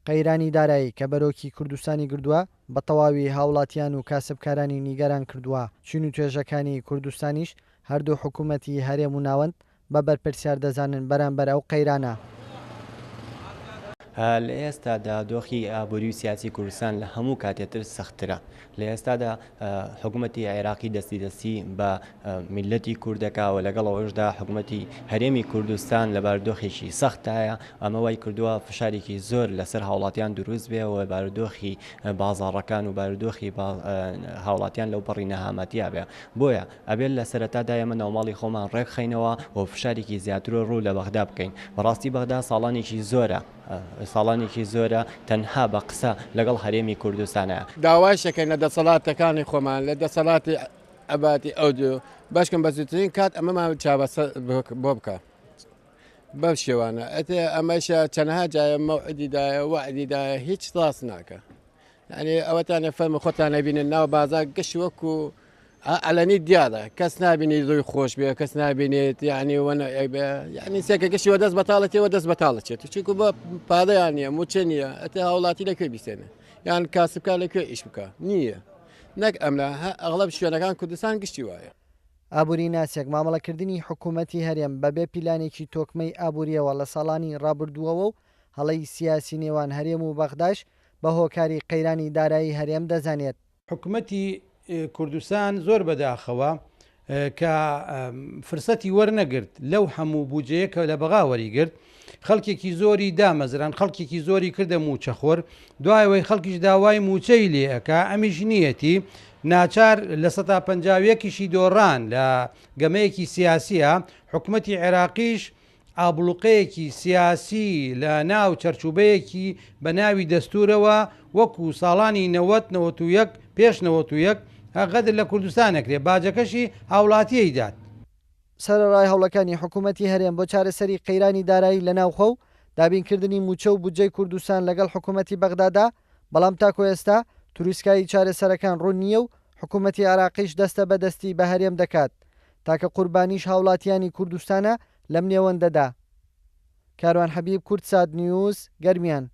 قەیرانی دارایی کە بەرۆکی کوردستانی گردووە، بە تەواوی هاوڵاتیان و کاسبکارانی نیگەران کردووە، چین و توێژەکانی کوردستانیش هەردوو حکومەتی هەرێم و ناوەند بە بەرپرسیار دەزانن بەرامبەر ئەو قەیرانە. لە ئێستادا دۆخی ئابووری و سیاسی کوردستان لە هەموو کاتێ تر سەختترە. لە ئێستادا حکومەتی عێراقی دەستی دەستی بە میللەتی کورد دەکا و لەگەڵ ئەوەشدا حکومەتی هەرێمی کوردستان لە بارودۆخێکی سەختدایە، ئەمە وای کردووە فشارێکی زۆر لەسەر هاوڵاتیان دروست بێ و بارودۆخی بازاڕەکان و بارودۆخی هاوڵاتیان لەوپەڕی نەهامەتیا بێ. بۆیە ئەبێت لە سەرەتادا ئێمە ناوماڵی خۆمان ڕێکخەینەوە و فشارێکی زیاتر ڕوو لە بەغدا بکەین. بەڕاستی بەغدا ساڵانێکی زۆرە ساڵانێکی زۆرە تەنها بە قسە لەگەڵ هەرێمی کوردستانە. داوایش دەکەین لە دەسەڵاتەکانی خۆمان، لە دەسەڵاتی عەبادی ئەودیو بەشکم بە زووترین کات ئەمەمان چارەسەر بۆ بکا بەم شێوانە. ئەتێ ئەمەشە چەنەها جایە مەوعدی دایە وەعدی دایە هیچ ڕاست ناکا. یعنی ئەوەتانە فەرمو خۆتان نەبینن ناو بازار گشت وەکو عەلەنی دیارە کەس نابینی ڕووی خۆش بێ کەس نابینێت یعنی وەنە یعنی سێکە گشتی وە دەست بەتاڵەتی وە دەست بەتاڵە چێت چونکو بە پارەیان نییە موچە نییە ئەتێ هاوڵاتی لەکوێ بیسێنێ یان کاسبکار لەکوێ ئیش بکە نییە نەک ئەملا ئەغڵب شوێنەکان کوردستان گشتی وایە. ئابووریناسێک مامەڵەکردنی حکوومەتی هەرێم بەبێ پیلانێکی تۆکمەی ئابوورییەوە لە ساڵانی ڕابردووەوە و هەڵەی سیاسی نێوان هەرێم و بەغداش بە هۆکاری قەیرانی دارایی هەرێم دەزانێت. حکومەتی کوردستان زۆر بەداخەوە کە فرسەتی وەرنەگرت لەو هەموو بودجەیە کە لە بەغا وەریگرت خەڵکێکی زۆری دامەزران خەڵکێکی زۆری کردە موچەخۆر دوایەوەی خەڵکیش داوای موچەی لێ ئەکا ئەمیش نیەتی ناچار 51%یشی دۆڕان لە گەمەیەکی سیاسیە حکومەتی عێراقیش ئابڵوقەیەکی سیاسی لە ناو چەرچوبەیەکی بە ناوی دەستورەوە وەکو ساڵانی 90 91 پێش 91 غەدر لە کوردستان ئەکرێ باجەکەشی هاوڵاتی ئەیدات. سەرەڕای هەوڵەکانی حکومەتی هەرێم بۆ چارەسەری قەیرانی دارایی لە ناوخۆ و دابینکردنی مووچە و بودجەی کوردستان لەگەڵ حکومەتی بەغدادا، بەڵام تاکو ئێستا تروسکایی چارەسەرەکان ڕوون نییە و حکومەتی عێراقیش دەستە بە دەستی بە هەرێم دەکات، تاکە قوربانیش هاوڵاتیانی کوردستانە لەم نێوەندەدا. کاروان حەبیب، کوردسات نیوز، گەرمیان.